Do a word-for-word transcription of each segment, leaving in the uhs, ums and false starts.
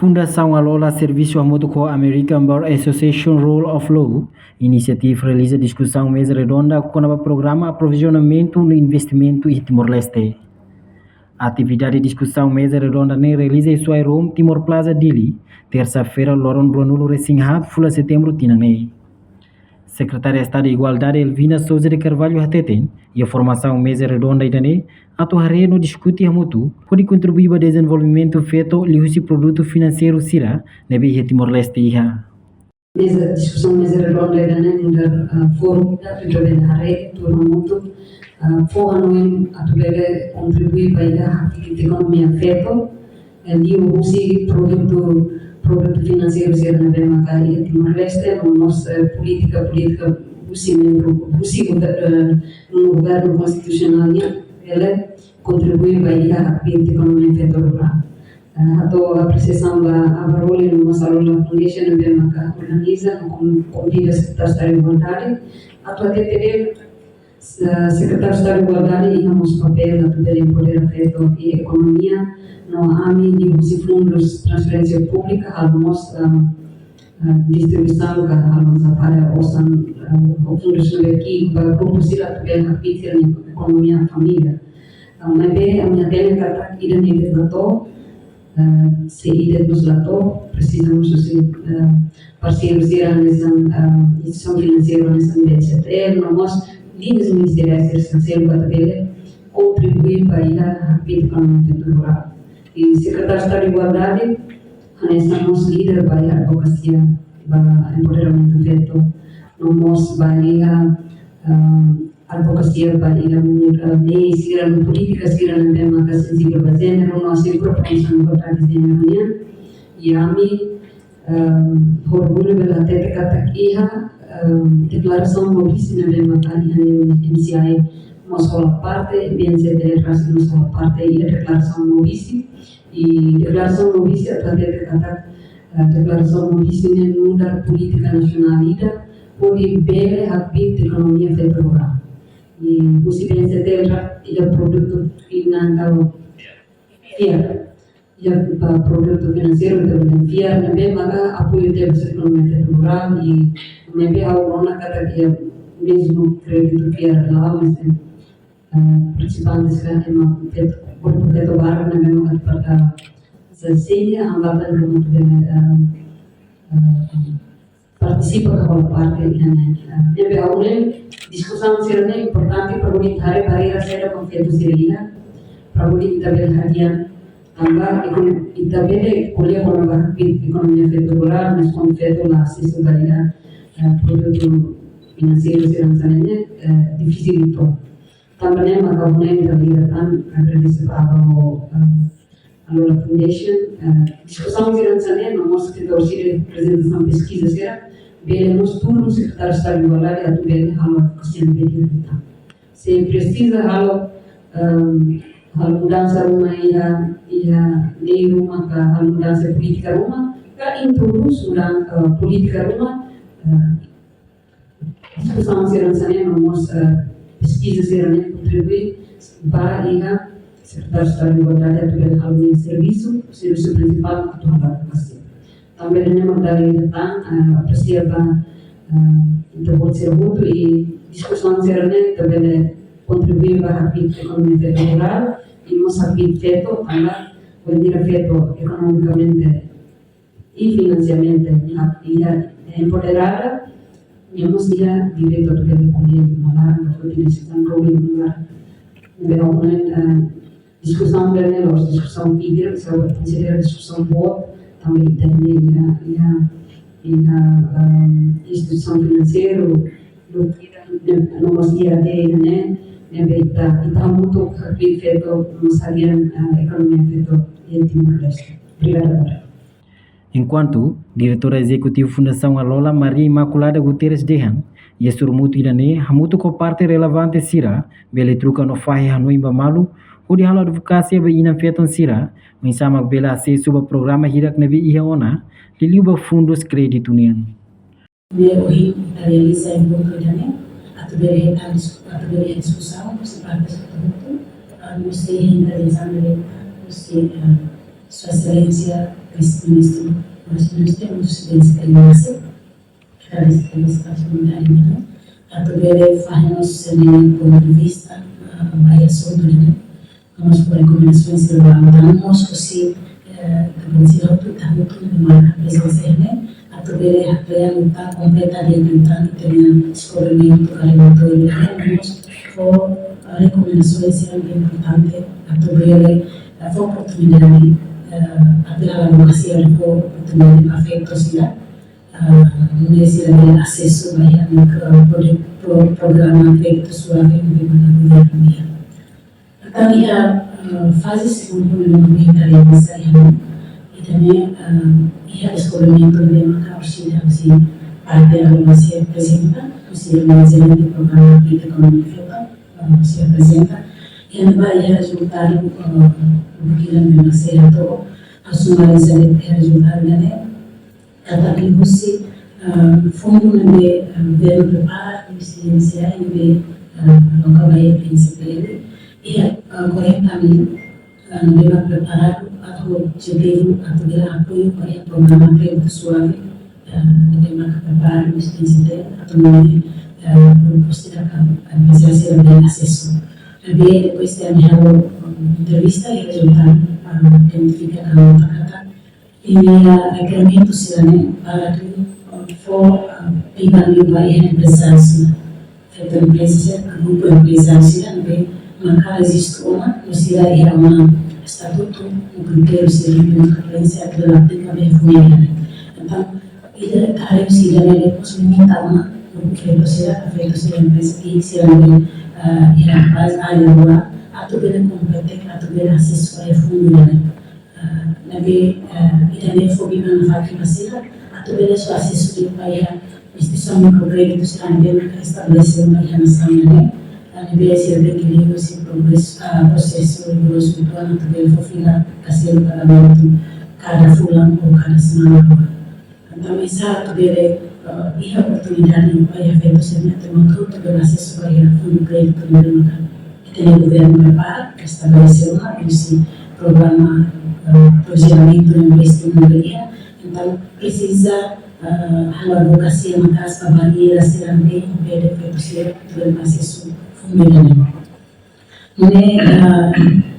Fundasaun Alola servisu hamutuk ho American Bar Association Rule of Law Initiative realiza diskusaun meza redonda kona-ba programa aprovizionamentu no investimentu iha Timor-Leste. Atividade diskusaun meza redonda ne'e realiza iha Suai Room, Timor Plaza, Dili, tersa-feira, loron ruanulu resin haat, fulan setembru tinan ne'e. Sekretária Estadu Igualdade Elvina Sousa de Carvalho hateten, iha formasaun meza redonda ida-ne'e atu haree no diskute hamutuk hodi kontribui ba dezenvolvimentu feto liuhusi produtu finanseiru sira ne'ebé iha Timor-Leste iha. Meza, diskusaun meza redonda ida-ne'e nu'udar, ah, fórum ida atu bele haree tuur hamutuk, ah, fó hanoin atu bele kontribui ba iha hakbiit ekonomia feto, eh, liuhusi produtu, produtu finanseiru sira ne'ebé maka iha Timor-Leste, no mós, eh, polítika, polítika husi membru, husi gover-, eh, governu konstitusionál nian, bele kontribui ba iha hakbiit ekonomia feto rurál. Eh, hato'o apresiasaun ba Abaroli no mós Alola Foundation ne'ebé maka organiza no kon-, konvida Sekretáriu Estadu Igualdade atu hatete de'it, eh, Sekretáriu Estadu Igualdade iha mós papél atu bele empodera feto iha ekonomia, no ami liuhusi fundus transferénsia públika halo mós, eh, eh, distribuisaun ka halo mós apoiu osan, eh, ou fundus ne'ebé ki'ik ba grupu sira atu bele hakbiit sira-nia ekonomia família. Eh, maibé ami hatene katak ida-ne'e de'it la to'o, eh, se ida de'it mós la to'o, presiza mós husi, eh, parseiru sira hanesan, eh, instituisaun finanseiru hanesan B C T L, no mós liñas ministeriais sira seluk atu bele kontribui ba iha hakbiit ekonomia feto rurál. I Sekretáriu Estadu Igualdade hanesan mós líder ba iha advokasia ba empoderamentu feto, no mós ba iha, eh, advokasia ba iha, eh, lei sira no polítika sira ne'ebé maka sensivel ba jéneru, no asegura promosaun igualdade jéneru nian. I ami, ehm, ho orgullu bele hatete katak iha, ehm, deklarasaun Mobisi ne'ebé maka iha M C I mós hola parte, B N C T rasik mós hola parte iha deklarasaun Mobisi. I deklarasaun Mobisi atu hatete katak, eh, deklarasaun Mobisi ne'e nu'udar polítika nasionál ida hodi bele hakbiit ekonomia feto rurál. I husi B N C T ra-, iha produtu finan-, eh, fiar. Iha, eh, produtu finanseiru ita bele fiar, ne'ebé maka apoiu tebes ekonomia feto rurál, i ne'ebé ha'u rona katak iha mezmu kréditu fiar la'o, mas, eh, partisipantes ka ema feto, grupu feto barak ne'ebé maka atu partisipa, sehingga hambatan ruma atu bele, eh, eh, partisipa ka hola parte iha ne'e. Eh, ne'ebé ha'u hanoin diskusaun sira-ne'e importante para hodi haree barreira saida mak feto sira iha, para hodi ita bele hadi'a, tanba ekon-, ita bele ko'alia kona-ba hakbiit ekonomia feto rurál, mas kuandu feto la asesu ba iha, eh, produtu finanseiru sira hanesan ne'e, eh, difisil uitoan. Tanba ne'e maka ha'u hanoin ita liga tan, agradese ba Aba ho, eh, Alola Foundation, eh, diskusaun sira hanesan ne'e, no mós ke torsi de aprezentasaun peskiza sira, bele mós tulun Sekretáriu Estadu Igualdade atu bele halo advokasia ne'ebé di'ak liután. Se presiza halo, ehm, halo mudansa ruma iha, iha lei ruma ka halo mudansa polítika ruma, ka introdús mudan-, eh, polítika ruma, eh, diskusaun sira hanesan ne'e no mós, eh, peskiza sira-ne'e kontribui ba iha Sekretáriu Estadu Igualdade atu bele halo nia servisu, servisu prinsipál atu halo advokasia. Tanba ne'e mak dala ida tan, eh, apresia ba, eh, ita-boot sira hotu i diskusaun sira-ne'e ita bele kontribui ba hakbiit ekonomia feto rurál i mós hakbiit feto, tanba bainhira feto ekonomikamente i finansialmente, iha, iha empoderada, nia mós iha direitu atu bele ko'alia iha ema laran, ka foti desizionál iha ema laran. Ne'ebé ha'u hanoin, eh, diskusaun ida-ne'e la'ós diskusaun ida, se konsidera diskusaun boot, tanba ita iha, iha, iha, ehm, instituisaun finanseiru, no, no mós iha, iha ne'e, ne'ebé ita, ita hamutuk hakbiit feto, mós hadi'a, eh, ekonomia feto iha Timor-Leste. Obrigada barak. Enkuantu, Diretora Ezekutiva Fundasaun Alola, Maria Imaculada Guterres dehan, iha sorumutu ida-ne'e, hamutuk ho parte relevante sira, bele troka no fahe hanoin ba malu, hodi halo advokasia ba inan-feton sira, oinsá mak bele asesu ba programa hirak ne'ebé iha ona, liuliu ba fundus kréditu nian. Ne'e ohin ita realiza enkontru ida-ne'e, atu bele hetan dis-, atu bele diskusaun, husi parte hotu-hotu, ah, husi Reinta de Assembleia, husi, ah, Sua Exelénsia, Vise-Ministru, Vise-Ministru, Ministru Presidente da Igreja, Igreja Espiritualidade, atu bele fahe mós sira-nia pontu de vista, ah, ba asuntu ne'e. Vamos por rekomendasoens sira ba entaun mós husi, eh, ita-boot sira hotu, ita hotu ne'ebé marka prezensa iha ne'e, atu bele apoia no ita kompleta di'ak ita-nia dezenvolvimentu ka relatóriu ne'e, mós fó, eh, rekomendasoens sira ne'ebé importante, atu bele, eh, fó oportunidade, eh, atu halo advokasia, fó oportunidade ba feto sira, eh, nune'e sira bele asesu ba iha, eh, pro-, pro-, programa Kréditu Suave ne'ebé mak governu iha. Entaun iha, eh, faze segundu ne'ebé mak ita realiza iha ne'e, ita-nia, eh, iha dezenvolvimentu ne'ebé maka orsida husi parte Alomasia aprezenta, husi ema jerente programa Kréditu Ekonomia Feto, eh, sei aprezenta. Iha ne'ebá iha rezultadu, eh, buat ida ne'ebé mak sei hato'o, sumariza de'it iha rezultadu ne'e, katak liuhusi, ah, fundu ne'ebé, ah, governu prepara, husi C I ne'ebé, ah, loke ba iha P N C T L, iha, ah, quarenta mil, ah, ne'ebé mak preparadu atu G T U atu bele apoiu ba iha programa Kréditu Suave, ah, ne'ebé mak preparadu husi P N C T L atu nune'e, ah, proposta ka, ah, emprezáriu sira bele asesu. Ne'ebé depois de ami halo, ah, entrevista, iha rezultadu, ah, identifika katak, katak, iha rekerimentu sira-ne'e para atu, eh, fó, eh, pibang liu ba iha emprezáriu sira. Feto empreza sira, grupu emprezáriu sira ne'ebé maka rejistu ona, no sira iha ona estatutu, no kritériu sira ne'ebé maka prensa atu bele aplika ba iha fundu ida-ne'e. Entaun, ida karik sira ne'e depois limita ona, grupu feto sira, feto sira empreza ki'ik sira ne'ebé, eh, iha base área rurál, atu bele kompete, atu bele asesu ba iha fundu ida-ne'e. Ah, ne'ebé, ah, ita-nia fó pibang nafatin ba sira, atu bele fó asesu liu ba iha instituisaun mikrokréditu sira ne'ebé maka estabelese ona iha nasaun ne'e. Ah, ne'ebé sira bele liu husi progresu, ah, prosesu rigorozu uitoan atu bele fó fila ka selu pagamentu kada fulan ou kada semana rua. Entaun, oinsá atu bele, ah, iha oportunidade ba iha feto sira-ne'e atu bele asesu ba iha fundu kréditu ne'ebé maka ita-nia governu prepara, estabelese ona, husi programa, eh, projetu investimentu ne'ebé iha. Entaun, presiza, eh, halo advokasia maka'as ba bariera sira ne'ebé impede feto sira atu bele asesu fundu ida-ne'e. Nune'e, eh,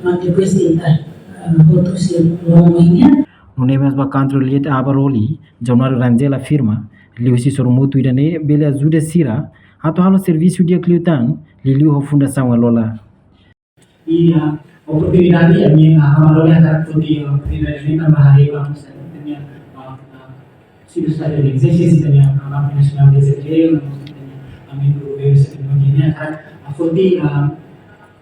mak depois de ita, eh, hotu sira loron ohin nian. Nune'e mós ba country lead Abaroli, Januário Rangel afirma, liuhusi sorumutu ida-ne'e bele ajuda sira atu halo servisu di'ak liután, liuliu ho Fundasaun Alola. I, ah, oportunidade ami, ah, Abaroli hakarak foti, ah, oportunidade ne'e tanba haree ba mós ita-nia, ah, ah, civil society organizations, ita-nia, ah, Banco Nacional de Desemprego, no mós ita-nia, ah, membru governu sira ne'ebé hakarak, ah, foti, ah,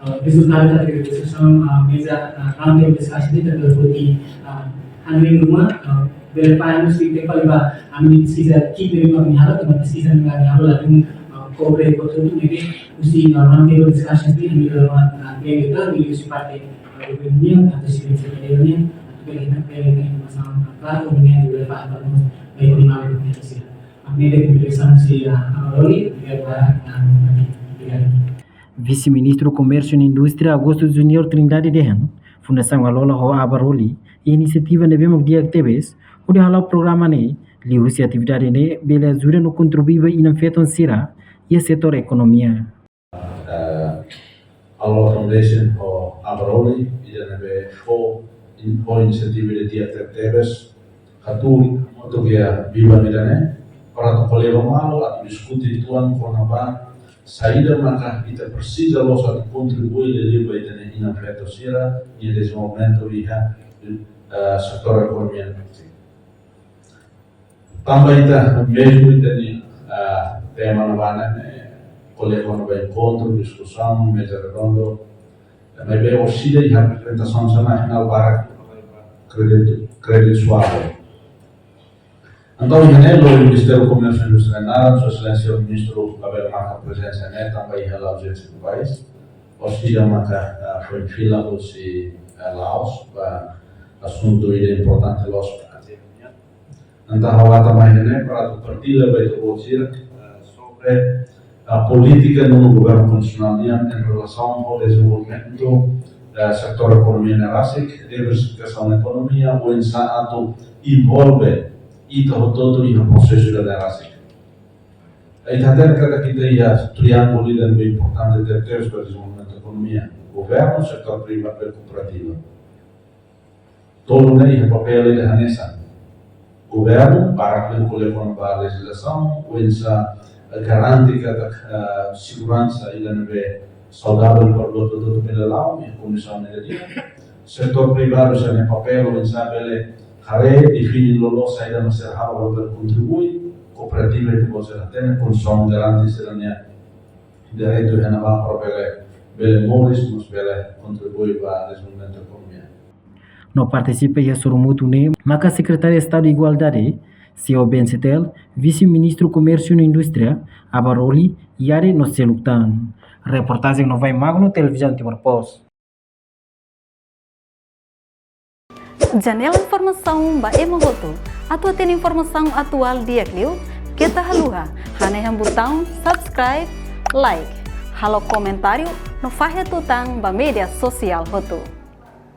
ah, rezultadu dari diskusaun, ah, meza, ah, round table discussion ne'e atu bele foti, ah, hanoin ruma, ah, bele fahe mós feedback fali ba ami-nia peskiza ki'ik ne'ebé mak ami halo, tanba peskiza ne'ebé ami halo ladún, ah, kobre hotu-hotu ne'ebé husi, ah, round table discussions ne'e ami halo, ah, bele ita, husi parte, ah, governu nian, atu sibi sekretariadu nian, atu bele ita, bele ita informasaun, ah, klaru, ne'ebé bele fahe ba mós, ba ita-nia maluk sira. Ami bele kontribui husi, ah, Abaroli, bele ba, ah, bele. Vise-Ministru Komérsiu no Indústria Augusto Junior Trindade dehan, Fundasaun Alola ho Abaroli, iha inisiativa ne'ebé mak di'ak tebes, hodi hala'o programa ne'e, liuhusi atividade ne'e, bele ajuda no kontribui ba inan-feton sira, iha setór ekonomia. Eh, Alola Foundation ho Abaroli, ida ne'ebé fó, in-, fó inisiativa ida di'ak tebetebes, hatuur atu iha biban ida-ne'e, para atu ko'alia ba malu, atu diskute uitoan kona-ba saida maka ita presiza loos atu kontribui liuliu ba ita-nia inan-feton sira, nia dezenvolvimentu iha, eh, setór ekonomia. Tanba ita, mezmu ita-nia, ah, tema ne'ebá ne'e, ko'alia kona-ba enkontru, diskusaun, meza redonda, maibé orsida iha aprezentasaun sira-ne'e, afinál barak, kréditu, kréditu suave. Entaun, iha ne'e, lori Ministériu Komérsiu no Indústria nia naran, Sua Exelénsia Ministru labele marka prezensa ne'e, tanba iha la'o urjénsia do país. Orsida maka, ah, foin fila husi, ah, Laos, ba asuntu ida importante loos ba ita-nia. Entaun, ha'u atu mai iha ne'e para atu partilla ba ita-boot sira, eh, sobre, eh, polítika nonu governu konstitusionál nian em relação ao desenvolvimento, eh, setór ekonomia ne'e rasik, diversifikasaun ekonomia, oinsá atu envolve ita hotu-hotu iha prosesu ida-ne'e rasik. Ita hatene katak ita iha triángulu ida ne'ebé importante tebetebes ba dezenvolvimentu ekonomia. Governu, setór privadu, no kooperativa. Tolu ne'e iha papél ida hanesan. Governu, para ko'alia kona-ba lejizlasaun, oinsá, eh, garante katak, eh, seguransa ida ne'ebé saudavel para buat hotu-hotu bele la'o, iha kondisaun ida di'ak. Setór privadu sira-nia papél, oinsá bele haree, define loloos saida mak sira halo para bele kontribui, kooperativa ita-boot sira hatene, kondisaun garante sira-nia direitu iha ne'ebá para bele, bele moris, mós bele kontribui ba dezenvolvimentu ekonomia. No partisipa iha sorumutu ne'e maka Sekretáriu Estadu Igualdade, Seo Ben Setel, Vise-Ministru Komérsiu no Indústria, Abaroli, Yare no seluk tan. Reportajen Novai Magno, Televizaun Timor Post. Janela informasaun ba ema hotu. Atu hatene informasaun atuál di'ak liu, keta haluha hanehan butaun subscribe, like, halo komentáriu no fahe tutan ba média sosiál hotu.